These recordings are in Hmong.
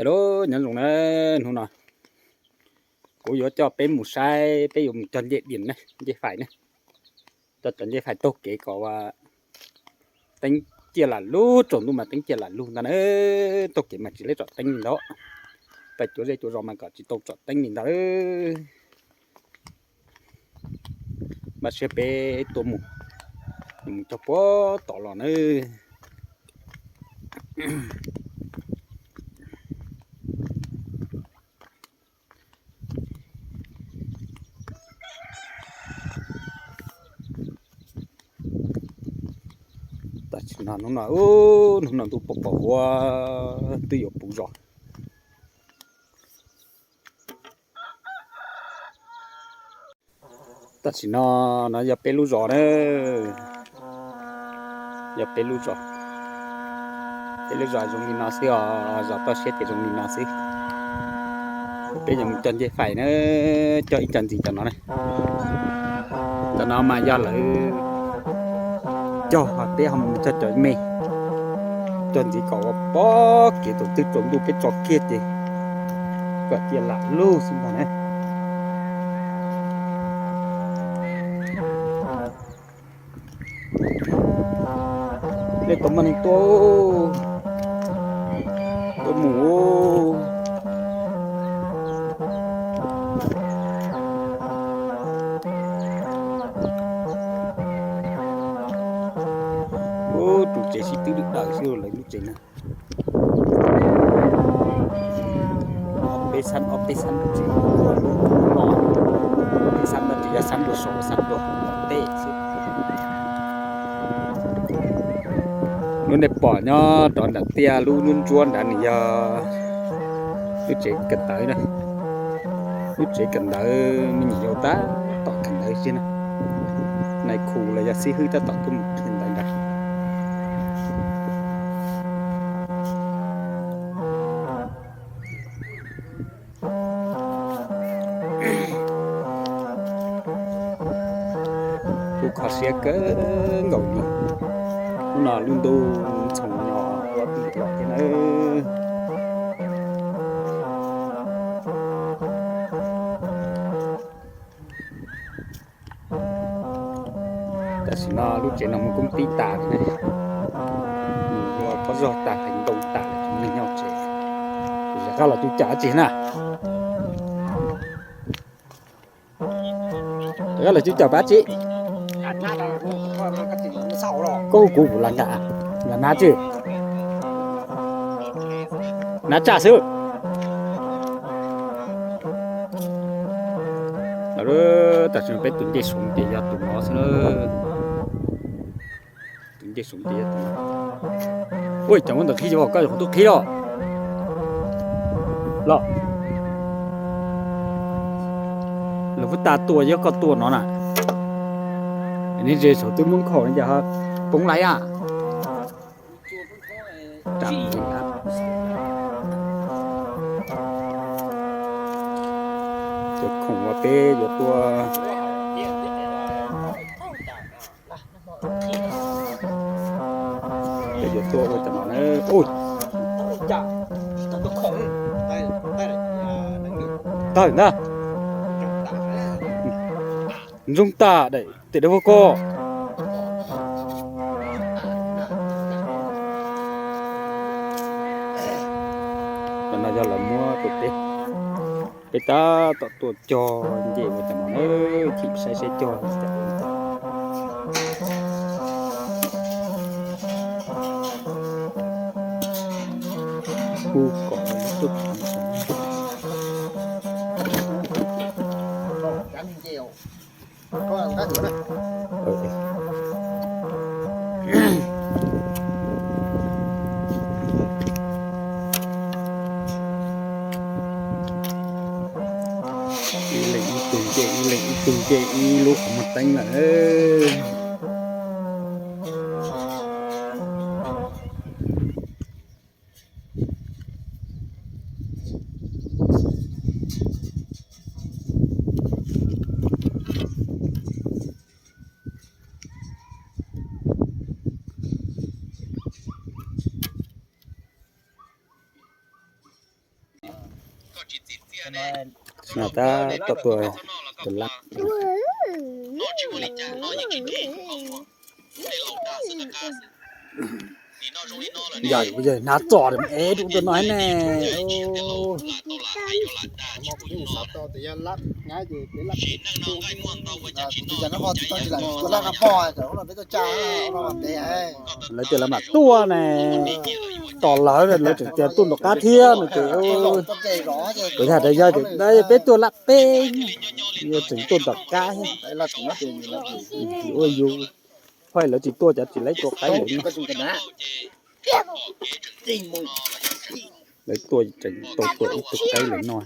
Hello, nyob zoo na, hnub no kuv yuav coj peb mus saib, peb yuav mus cog ncej diam na, ncej fais na. Coj cov ncej fais taug kev kom teeb ciaj lam lug, tsaus ntuj mas teeb ciaj lam lug ntag na. Taug kev mas tsis tau tsom teeb li ntawd, pais cuav zej cuav zos mas kom tsis tau tsom teeb li ntawd. Npaj siab peb tuaj mus, mus cog puag tom los na. Tam sim no hnub no, hnub no ntuj pom pom huab twb yuav puv zos. Tam sim no, no yog peb lub zos na, yog peb lub zos. Peb lub zos zoo li no xwb os, zos toj siab ces zoo li no xwb. Peb yuav mus cog ncej fais na, cog ib co ntxiv cov no na. Cov no mas yog lawv cog, peb ho mus cog cov me, cog ntxiv kom ua pob kev, thaum twg tsaus ntuj peb tso kiag ces kom ciaj lam lug xwb ntag na. Nej tau maj neeg tuaj, tuaj mus. Ub, tus tsev sib twb dawm xwb lawv lub tsev na. Ob peb xab, ob peb xab lub tsev, peb xab no ces yog xab dua saum, xab dua teb xwb. Lub nej pom nyob rov nram tiaj lub ntsuab nrad nws yog lub tsev kawm ntawv na. Lub tsev kawm ntawv me nyuam yaus tab tom kawm ntawv tiag na. Nais khu los yog xib hwb tab tom tuaj mus kawm ntawv nrad. Kuv kho siab kawg nkaus li. Hnub no lub ntuj ntxhoo nyo ua tim los thiab na. Tam sim no lub tsev no muaj koob tib tas li na, mus ua pob zog tas, hais ntoo tas, neeg nyob tsev. Kuv rov qab los cub cam dab tsi na? Rov qab los cub cam dab tsi? Koj hu kuv, kuv los nram, los hnav tsi? Hnav tsaj xwb. Tam sim no peb tus ncej soov ces yog tus no xwb na. Tus ncej soov ces yog tus no. Ua cas muab ntawd qhib, koj yuav qhov twg qhib los? Los, lawv pub tas tua, yog koj tua no na. Nej ze saum twb muab nkhaus li cas ho poob lawm a. Cov khoom uas peb yuav tua, peb yuav tua ua cov no na. Tawg ntag. Ntsoog tas daim, tes dawb vog ko. Cov no yog lawv muab rau peb, peb tab tom tuaj cog ncej ua cov no na, chim saib seb cog li cas. Hu kom tuaj. Ib leeg ib tug ncej, ib leeg ib tug ncej, ib lub qhov muag teeb lawm. Tab tom tua tus lab. Yog hnav txom es rau tus no ne. Lawv tias lawv mam tuaj ne, tos lawv, lawv tseem tias tuaj nram qab thiab no ces, kuv hais tias yog ces peb tuaj lab peb, yog tseem tuaj nram qab thiab. Ua yus, hais lawv tsis tuaj cov tsis laib tua qaib lawm. Lawv tuaj tseem tau tua ib tug qaib lawm no.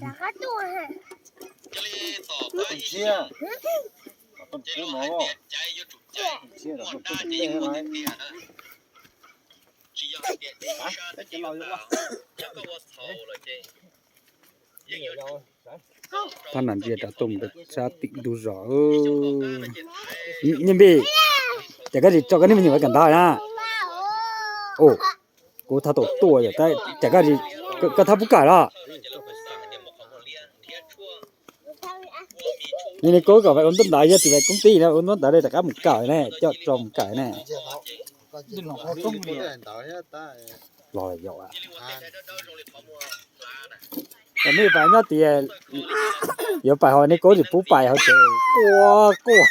Thaj no ntsia rau tuaj mus rau sab tim ntug zos. Nyiaj Npis, ces koj tsis tso koj niag me nyuam kawm ntawv na. Kuv thaj tau tuaj, ces koj thaj pub kawm los? Nws nws koj kom ua ntaub ntawv, yog tsis ua koob tij na, ua ntaub ntawv rov qab mus kawm ne, coj tso mus kawm ne. Los yau, nej pais nyob tias yuav pais hauv, nej koj tsis pub pais hauv tsev, quaj quaj.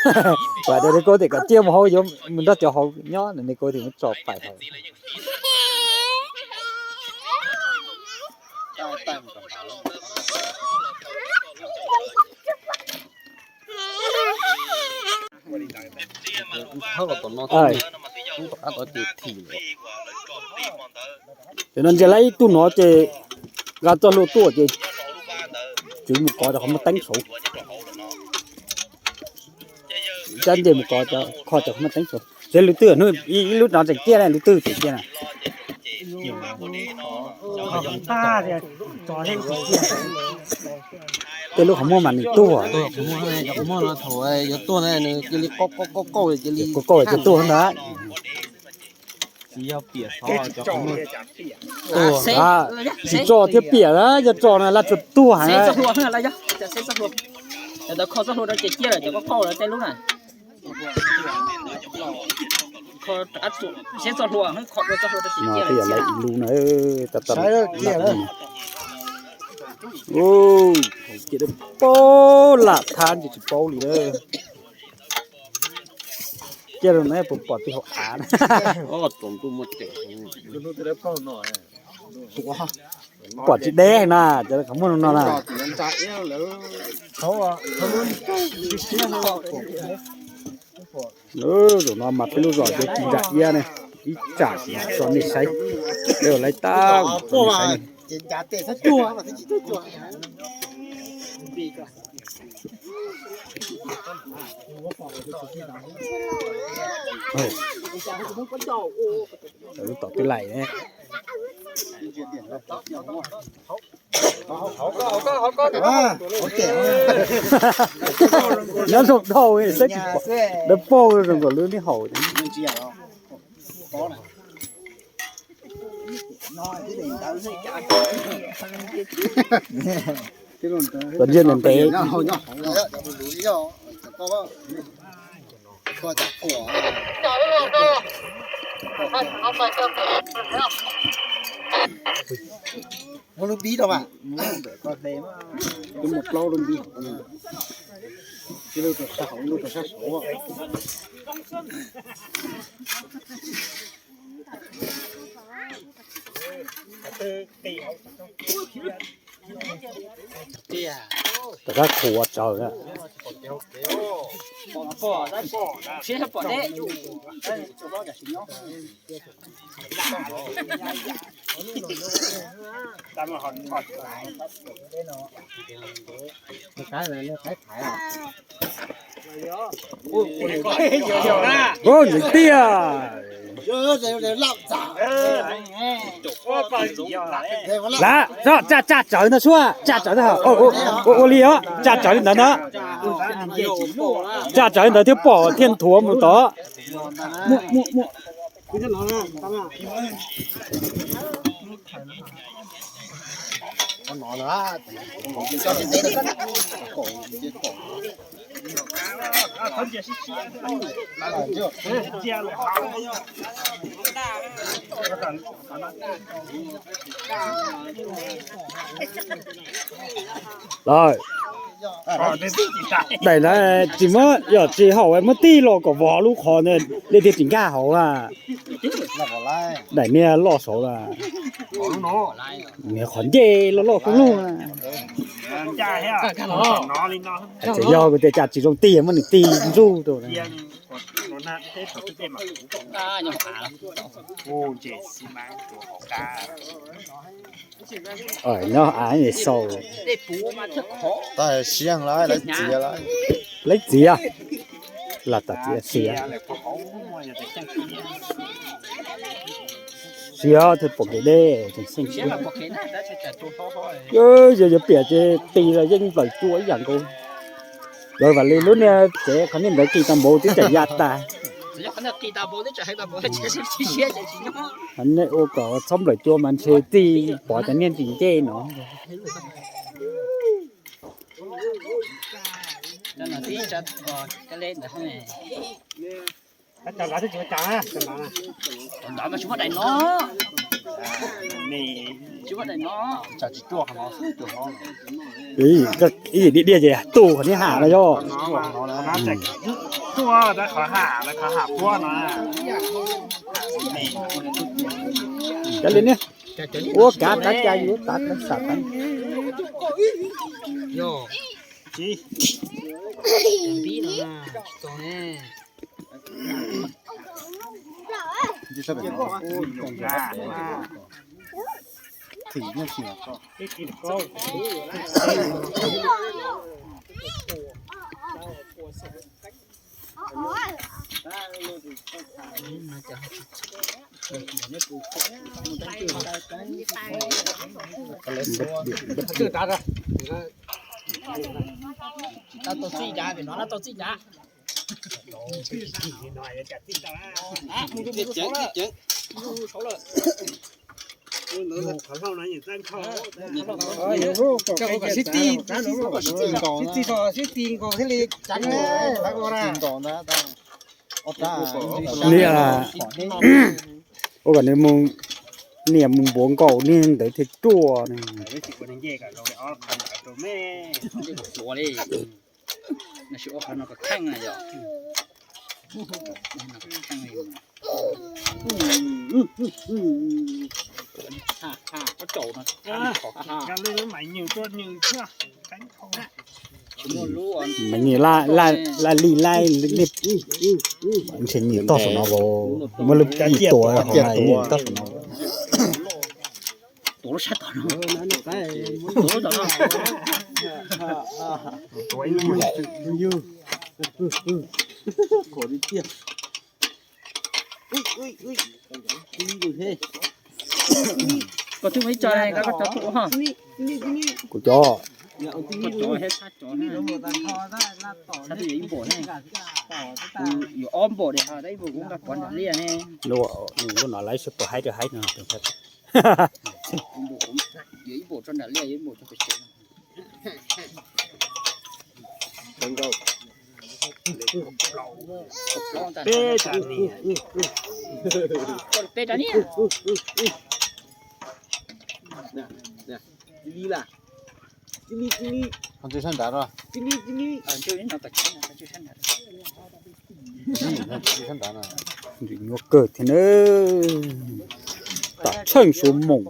Pais tias nej koj tias kom ciaj mus hauv, yuav mus nrog cov hauv nyob, nej koj tias muab tso pais hauv. Ces no ntsia lawm ib tug no ces nqa txoj hlua tuaj ces tswv mus kov cov qhov muaj teeb saud. Cab nce mus kov cov, kho cov qhov muaj teeb saud. Ces lub twg hnub ib lub no tseem ciaj ne, lub twg tseem ciaj na? Tej lub qhov muaj mas nws tuag. Thaum yuav tuag na, qauj qauj ces tuag ntag. Tsis tso thiab piam na, yog tso na laj tsuag tuag heev. No twb yog lawv ib lub na, tab tom lam no. Cia paub lam thab ntsis tsis paub li na. Cia rau na puas pom twg hauv av na. Pom tsis deb na, cov qhov muaj no na. Zaum no mas peb lub zos ces tsis ntsa iab ne, ib tsam tso nej saib, peb ua laib tab saib ne. Lub tom twb laim ne. Nyob zoo dhau, lawv paug zoo nkaus lub neb haus. Kom ntsia ntev ntev. Muaj lub npib rau mas, muaj plaub lub npib, ib lub rau sab hauv, ib lub rau sab saud. Rov qab khuam tsawv na. Ntxeev tiag. Lav, tsaj tsawv ntawd suab, tsaj tsawv ntawd, ua li os, tsaj tsawv li ntawd na. Tsaj tsawv li ntawd thiaj pom thiaj nthuav mus tod. Lawm, daim na tsis muab, yog tsis haum muab tig los kom vov lub qhov ntawd, dej thiaj tsis nkag hauv a. Daim niag loj saud a, niag qhov ncej loj loj kub lug a. Txawm yog kuv tias cas tsis zoo tig, muab nws tig ntsuj rau. Nyob av xaus. Siab lawm, lawv txiav, los tas txiav xiav. Siav thiaj pom kev deb, tseem xeeb siab. Yog yuav piam ces tig los yeej nplawm cua ib yam nkaus. Lawv vam li lub niag tsev qhov niag ntawd kis tau npaum twb tseem ya tas. Nej ua kom txhob nplawm cua mas ntshe tig pov cov niag ntsis ncej no. Ib yim diaj diaj ces tu qhov niag ham no yog. Cov li niag ua kav tav cas yuav tav tav sam tav. Tsis tau txij ncav, vim no tau txij ncav. Sib txig nkaus thiaj li ceev. Niam, ua kom nws mus, niam mus npuav nkaus niag ntawd thiaj ruaj. Mas nws laj li laj, ntshe nws tog saum no, muaj lub ib tuav hauv no, nws tog saum no. Koj twb ua ib co, koj cov tuaj ha. Kuv cov. Koj cov thiab Txhab cov na. Txhab twb yuav ib npaum ne. Kuv yuav ob npaum diam, ho ib npaum kuv nqa pov nram liaj ne. Lub no lawv sib pom haib rau haib no. Yuav ib npaum tso nram liaj, yuav ib npaum tso pem tsev. Peb, peb tsa ni. Ho ntsia sab nrad os. Ntxim nyuaj kawg thiab na. Tam tsheej suav moom.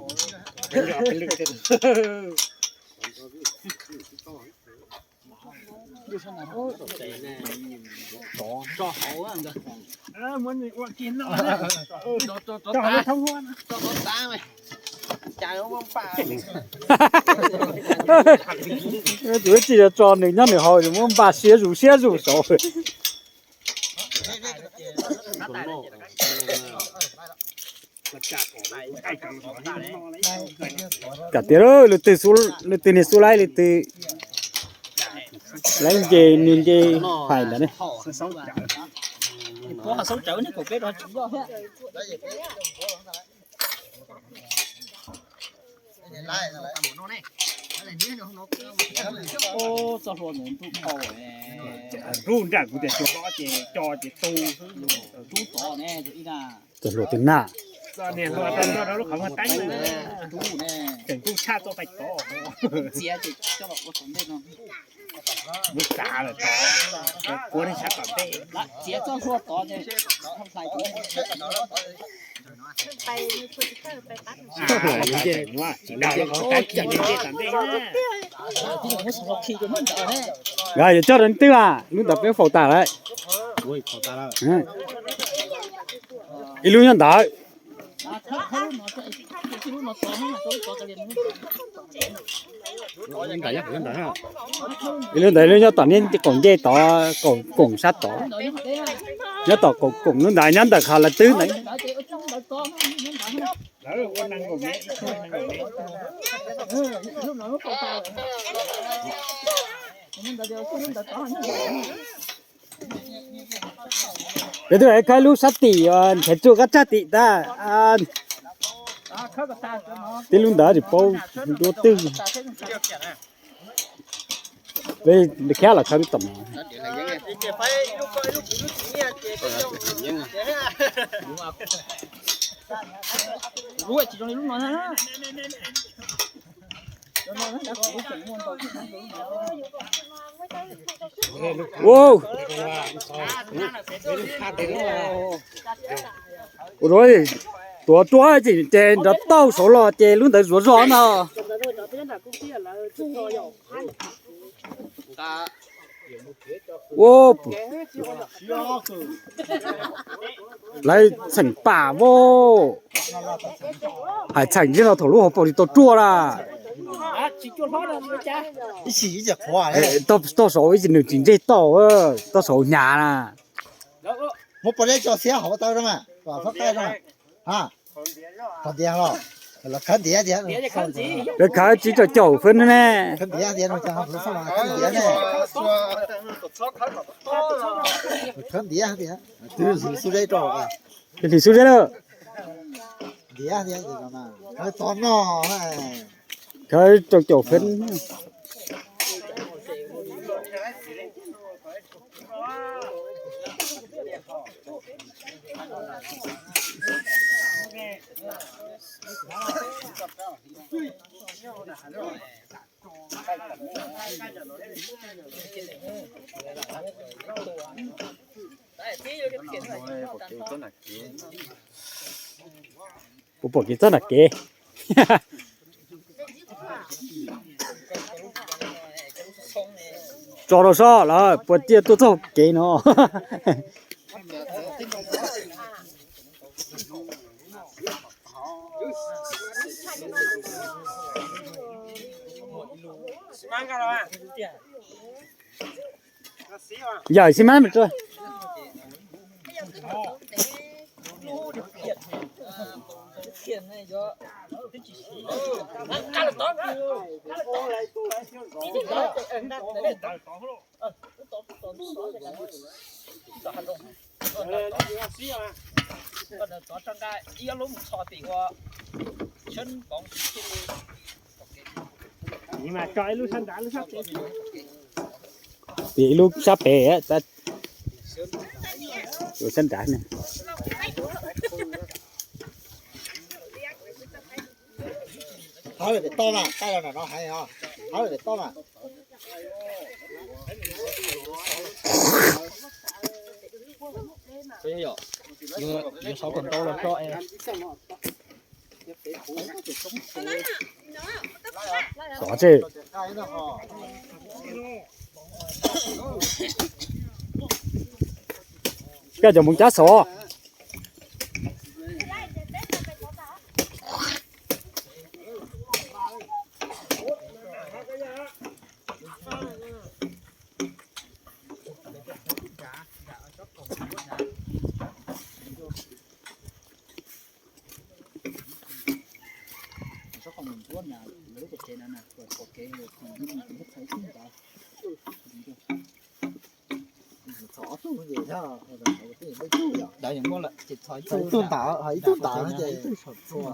Tus tsis tso nws nyob nws haus, muab npaj siab zus siab zus saud. Kam tias leej twg, leej twg niag xub laib, leej twg laib nce, niag nce hais ntawd ne. Peb ho xauv tsawv ne, kom peb rov tsis yoj thiab. Ub, txoj hlua ntawd ntuj dhau. Rub nram kuv tias xyuas hlob ces co ces tu xwb. Rub tod ne, ib na. Txoj hlua twg na? Txoj niag hlua tau nrog rau lub qhov muag teeb na. Tseem ntuj tshaj txoj pais tod. Txiav ces coj los ua tom ntej no. Muab txav lawm tod, kuav neeg sab tom ntej. Txiav txoj hlua tod ces hlais. Tsis dab los tab kis ntej tom ntej na. Yog yuav coj rau twg a? Lub ntawd peb faus tas lawm. Ib lub nyob ntawd. Ib lub ntawd, ib lub nyob tom niag qaum ncej tod, qaum koom sab tod. Nyob tom qaum koom lub ntawd, nyob ntawm qhov lawv twb ntawd. Peb twb khawb lub sab tim, nrhiav tsuj qab tsag tim tag. Tib lub ntawd tsis paub dua twg. Peb khab los khawb lub tom no. Ua, ua, tuav ruaj ces nrov tauj saud los ces lub ntawd zuav zog no. Ua, lawv txheem pam vauj. Hais txheem ntsej no thaum lub hauv paus tsis tau ruaj na. Toj saud ib tsis nws tsis ntsej tauj, toj saud hnyav na. Muab pov dej tso xiab hauv tau zoo, kom txhob qaij zoo. Qhov ntiav los, los khawb ntiav tias, khawb tsib rau caum fwb ne. Khawb ntiav tias, khawb ntiav ne. Khawb ntiav tias, twb hliv xub zeb rau, hliv xub zeb lawm. Ntiav tias, khawb txhob no, khawb rau caum fwb. Puas pom kev txoj nram kev? Tso rau soj lawm puas tiaj tuaj txog kev no. Yawm xi mab me rua. Tim ib lub sab pem, sab nrad ne. Hab lawm pem toj mas, taij los nram no hais os. Hab lawm pem toj mas. Xov tsi. Koj cov mus cab xov. Ib tug ntawd, ib tug ntawd ces ib tug saum txua.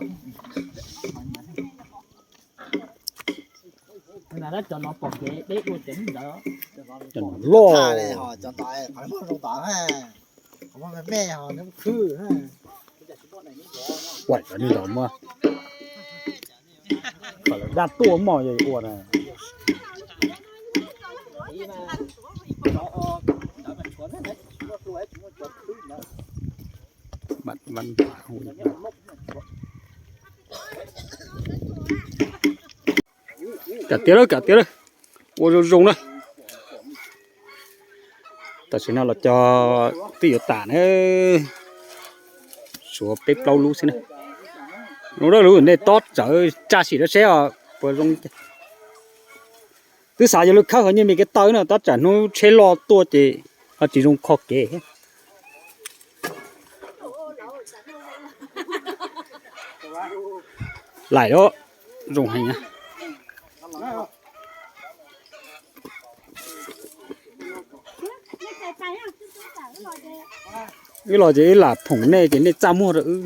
Cov no pom kev deb dua cov ntawd. Cov no loj. Ua cov ntawd muaj. Kom lawv dab tuaj moj yog ua na. Kam tiag lawm, kam tiag lawm. Ua zoo zoo na. Tam sim no los cog twb yuav tas na. Suav peb plaub lub xwb na. Lub dab lub nej tob tsawv tsa sim rau seb os puas zoo. Twb xav yuav lub khawb hauv nyiaj me kev taw no tab tsam hnub tsheb loj tuaj ces ho tsis zoo kho kev. Laim os, zoo heev na. Wb los ces wb lam phoom nej ces nej txaj muag rau wb.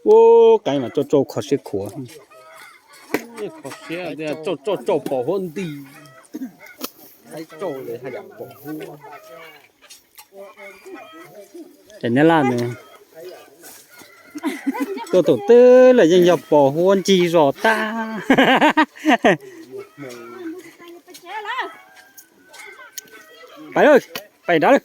Ub, qaib mas tsauj tsauj kho siab khuav. Tsauj tsauj tsauj pos huab nti. Qaib tsauj li haj yam pos huab. Ces neb laj nws tuaj thaum twg los yeej yog pos huab ncig zos tag. Pais lawm, pais nrad lawm.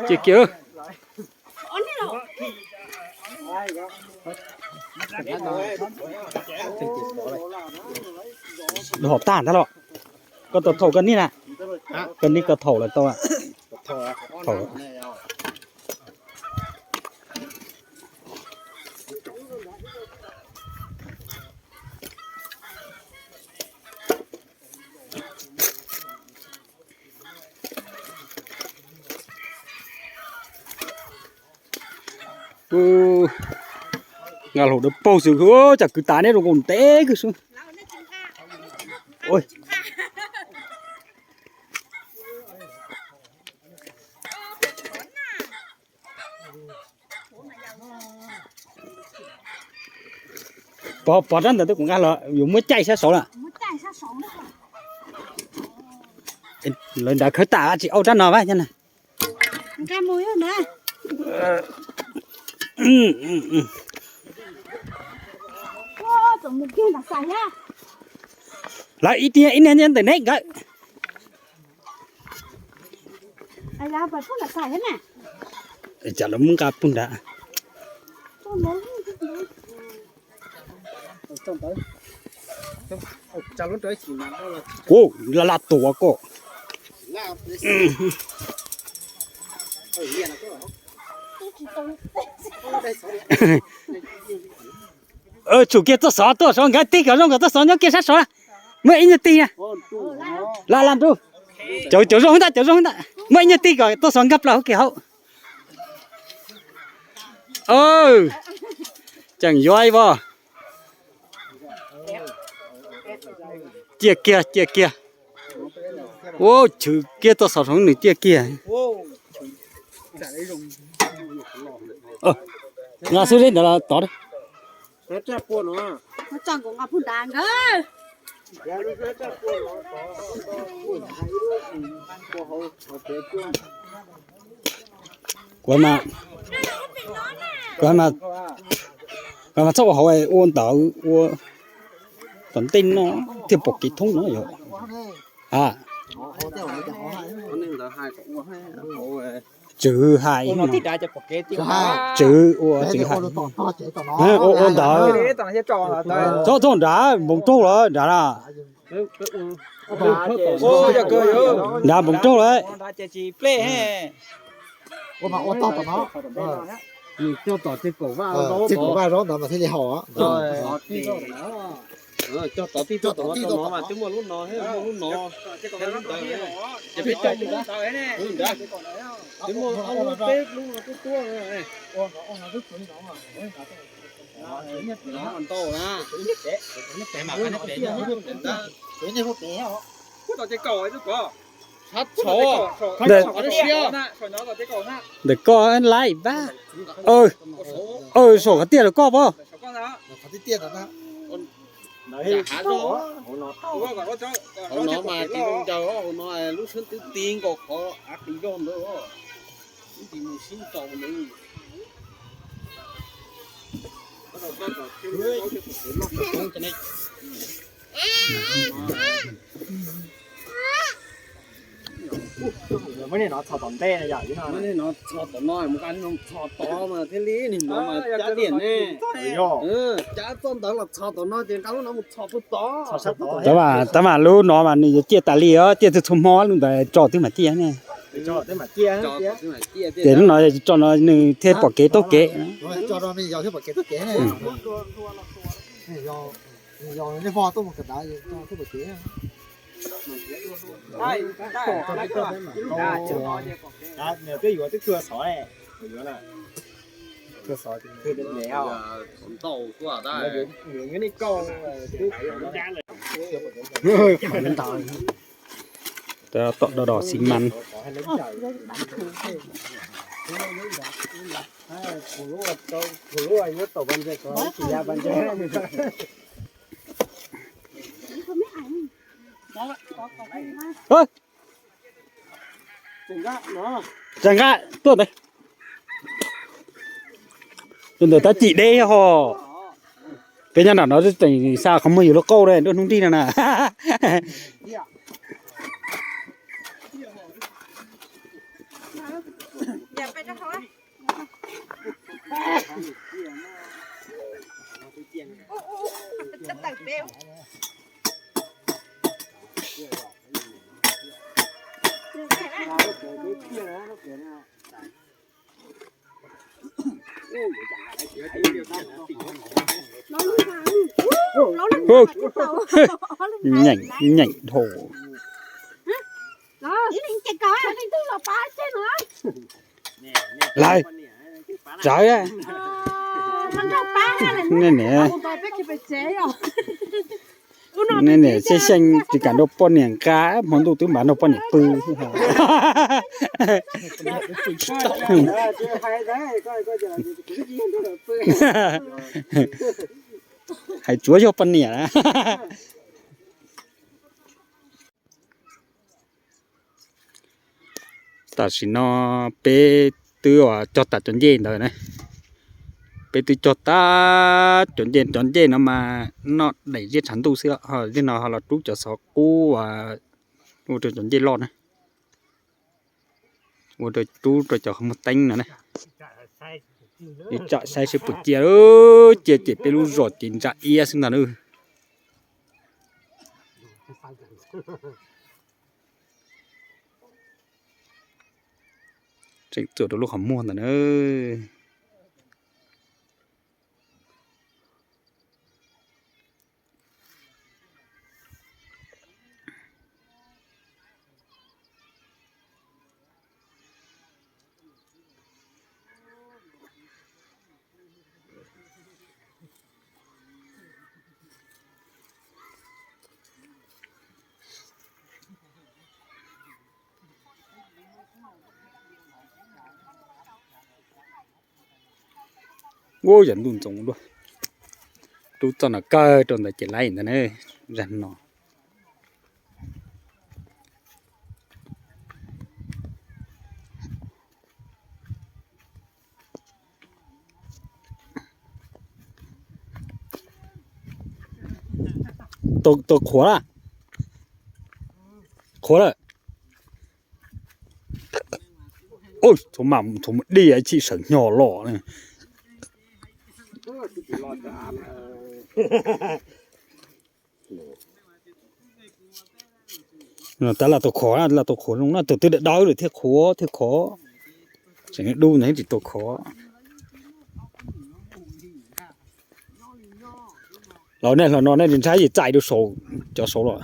Cia kiag. Hom tag ntag los. Koj tau thaum koj niaj na. Koj niaj koj thaum lawm tau. Thaum. Nqa hluas dawb paug xwb, cov kwv tas neb zoo nkaus ntev kawg xwb. Pov, pov rab ntawd twb kuv nqa los yuav muab caij sab saud lawm. Lawv nrad khawb tas tsis au rab no vas. Lawv ib tiag ib niag nyob ntawm neb nkawd. Cas lawv muab nqa pug nrad. Kuv la la tuav koj. Tshum kiag tuaj xov, tuaj xov nkawd tig kom zoo kom tuaj xov nyob kiag sab saud. Muaj ib nyuag tig na. La la nrub. Cov, cov zoo ntag, cov zoo ntag. Muaj ib nyuag tig kom tuaj xov nkag plaws hauv kiag hauv. Tseem yuav ib voj. Cia kiag, cia kiag. Ua chwv kiag tuaj xov saud nws cia kiag. Nqa xub zeb ntawd los tod. Kuv, kuv mas txhob ua hauv, ua ntawd ua tom ntej no thiaj pom kev thoob no yog. Tswv hais, tswv ua tswv hais, ua ntawd. Txhob txhob nrad, npoos raug lawm nrad na. Nrad npoos raug lawm. Vaj zaub ntawd mas thiaj li haum. Cog tod tij, cog tod tij, no mas twb muaj lub no thiab muaj lub no. Ces peb cog ntawd, twb muaj ob lub peb lub no tuab tuab. Ntau na. Ntawm koj laib pab. Saum qhov tiaj lawm koj pab. Hauv no mas kev zoo ncaws, hauv no lub sab twb ti nkaus qhov av qis zog ntawd. Ib ntsis mus sib tso mus. Muab niag no txhos tom ntej no yom, muab niag no txhos tom no, mus nqa niag no txhos tod mas thiaj li niag no mas cab diam ne. Cab txoj ntawd los txhos tom no ces nqa lub no mus txhos puag tod. Tab mas lub no mas nws yuav ciaj tas li os, ciaj txhua txhua hmo lub ntawd tso twb mam ciaj ne. Ces lub no tso no nws thiaj pom kev taug kev. Tom do do xi mas. Tsa nqa tuaj ntawd. Tus ntawm tab cim deb ho. Peb nyob nram no tseem xa qhov muag yus lub qauj dej nruab hnub nrig no na. Nyeem, nyeem dhau. Lawv, tsav. Nej niam, nej niam xyeej xyeej tsis kam nrog poj niam nqa, hmo ntuj twb mam nrog poj niam pw. Hais tsuav yog poj niam na. Tam sim no peb twb cog tas cov ncej ntawd na. Peb twb cog tas cov ncej, cov ncej no mas noj daim ziab tshav ntuj xwb, ho tej no ho los rub cov xov qub ua rau cov ncej loj na, ua rau rub rau cov qhov muag teeb no na. Ib tsam saib seb puas ciaj, ciaj ces peb lub zos ces ntsa iab xwb ntag na. Tseem txuam rau lub qhov muag ntawd na. Ua yam ntuj ntxoov dua, rub txoj no kawg rau ntawd ces laib ntag na, zag no. Tau qhuav lawm. Qhuav lawm. Ua, thaum mas thaum mus dij ib chim sawv hnyo los. Tab laj tau qhuav, laj tau qhuav zoo na, tus twb dawb dawb lawm thiaj qhuav thiaj khov. Tseem dub ntawd tsis tau khov. Los nej hlo no nej ntshai yim txais rau saud, cov saud los.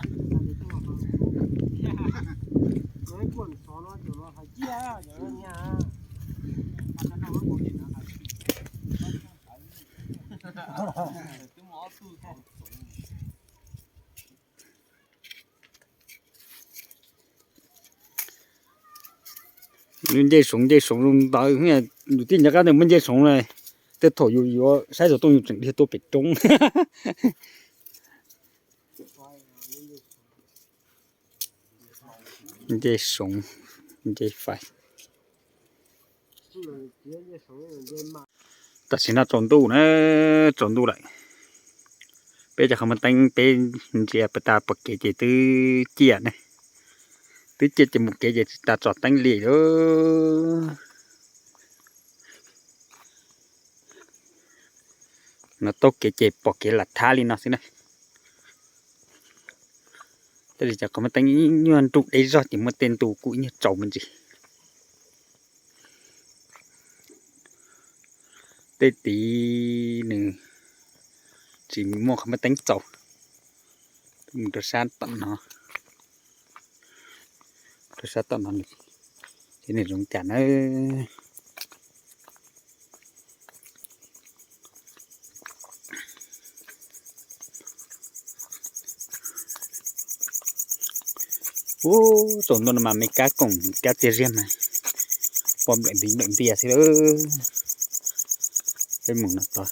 Nce soov nce soov ntawd, yus tij nco qab ntawd muaj nce soov na, tej thaum yus yuav saib xov tooj yus tseem dhia tuaj pem roob. Nce soov, nce fais. Tam sim no tsaus ntuj na, tsaus ntuj lawm. Peb cov qhov muag teeb peb ntsia pas tas pom kev ces twb ciaj ne, twb ciaj ces mus kev ces tsis tas tsom teeb li lawm. No taug kev ces pom kev lam thab li no xwb na. Tab sis cov qhov muag teeb nyuag nruj deb zog ces muaj tej ntu kuj ib nyuag tsaus me ntsis. Tej tid nws tsis muaj qhov muag teeb txaus. Mus rau sab tom no, rau sab tom no nws, ces nws zoo cas na. Ub, tsaus ntuj no mas me kab koom kab txias ziag mas pom nplawm ntiv nplawm ntias xwb lawm. Peb mus no tod.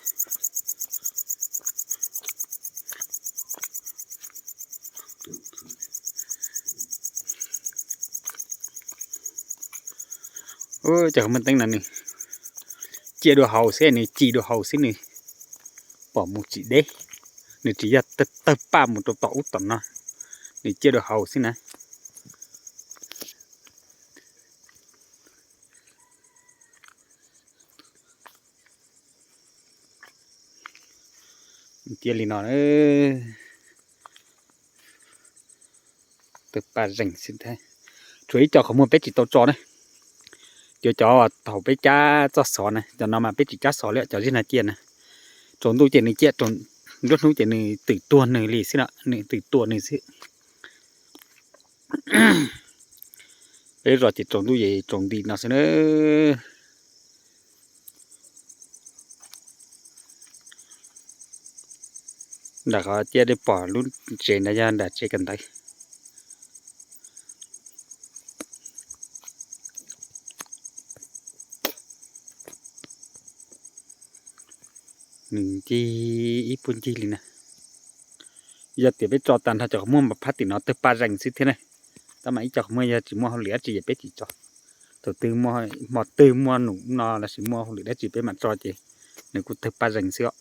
Cov qhov muag teeb no nws ciaj dua hauv xwb, nws ci dua hauv xwb, nws pom mus tsis deb, nws tsis yog tawg paj mus rau tom ub tom no, nws ciaj dua hauv xwb na. Cia li no, tawg paj zeeg xwb thiab. Tshuav ib co qhov muag peb tsis tau tso na, cov cov thaum peb cab txoj xov na, cov no mas peb tsis cab xov li, cov zig no ciaj na. Tsaus ntuj ces nws ciaj, nruab hnub ces nws twm tuag nws li xwb no, nws twm tuag nws xwb. Peb zos ces tsaus ntuj ces tsaus nti no xwb na. Nram qhov ciaj dej pom lub tsev ntawd yog nram tsev kawm ntawv. Nws ncig ib puag ncig li na. Yog tias peb tso tag nrho cov qhov muag npam phab tim no tawg paj zeeg xwb thiab ne. Tab mas ib co qhov muag yog tsis muaj hauj lwm dab tsi ces peb tsis tso. Thaum twg, hmo twg muaj num no lossis muaj hauj lwm dab tsi peb mam tso ces nws kuj tawg paj zeeg xwb os.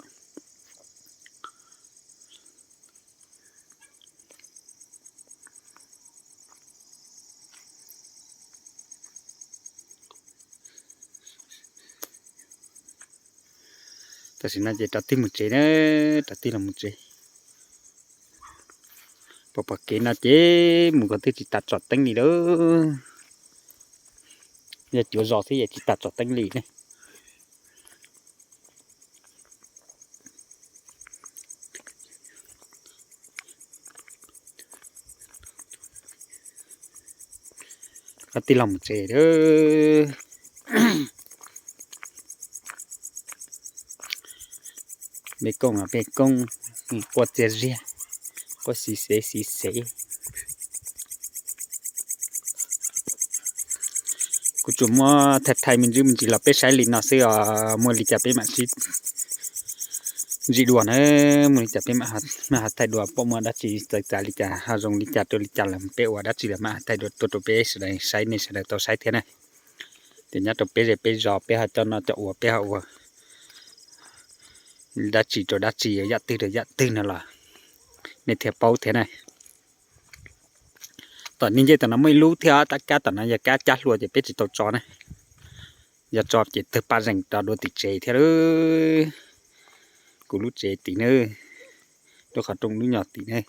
Tam sim no ces rov tig mus tsev na, rov tig los mus tsev. Pom pom kev no ces mus kom twb tsis tas tsom teeb li lawm. Yog cuav zos xwb yeej tsis tas tsom teeb li ne. Rov tig los mus tsev. Peb kooj los peb kooj, quaj txias ziag, quaj xis xev xis xev. Kuv tsuas muab thaij thaij me ntsis me ntsis los peb saib li no xwb os, muaj li cas peb mam sib ntsib dua na, muaj li cas peb mam ho thaij dua, pom muaj dab tsi txawv txav li cas ho zoo li cas rau li cas los peb ua dab tsi los mam ho thaij dua tuaj rau peb sawv daws saib, nej sawv daws tau saib thiab na. Ces nyob rau peb zej peb zos peb ho coj noj coj ua, peb ho ua dab tsi rau dab tsi, yam twg rau yam twg no los nej thiaj paub thiab na. Tom nej ncej tom no muaj ib lub thiab, tab kab tom no yog kab cab hlua ces peb tsis tau tso na. Yog tso ces tawg paj zeeg rau dua tim tsev thiab. Kuv lub tsev tim na, lub qhov rooj lub nyom tim na.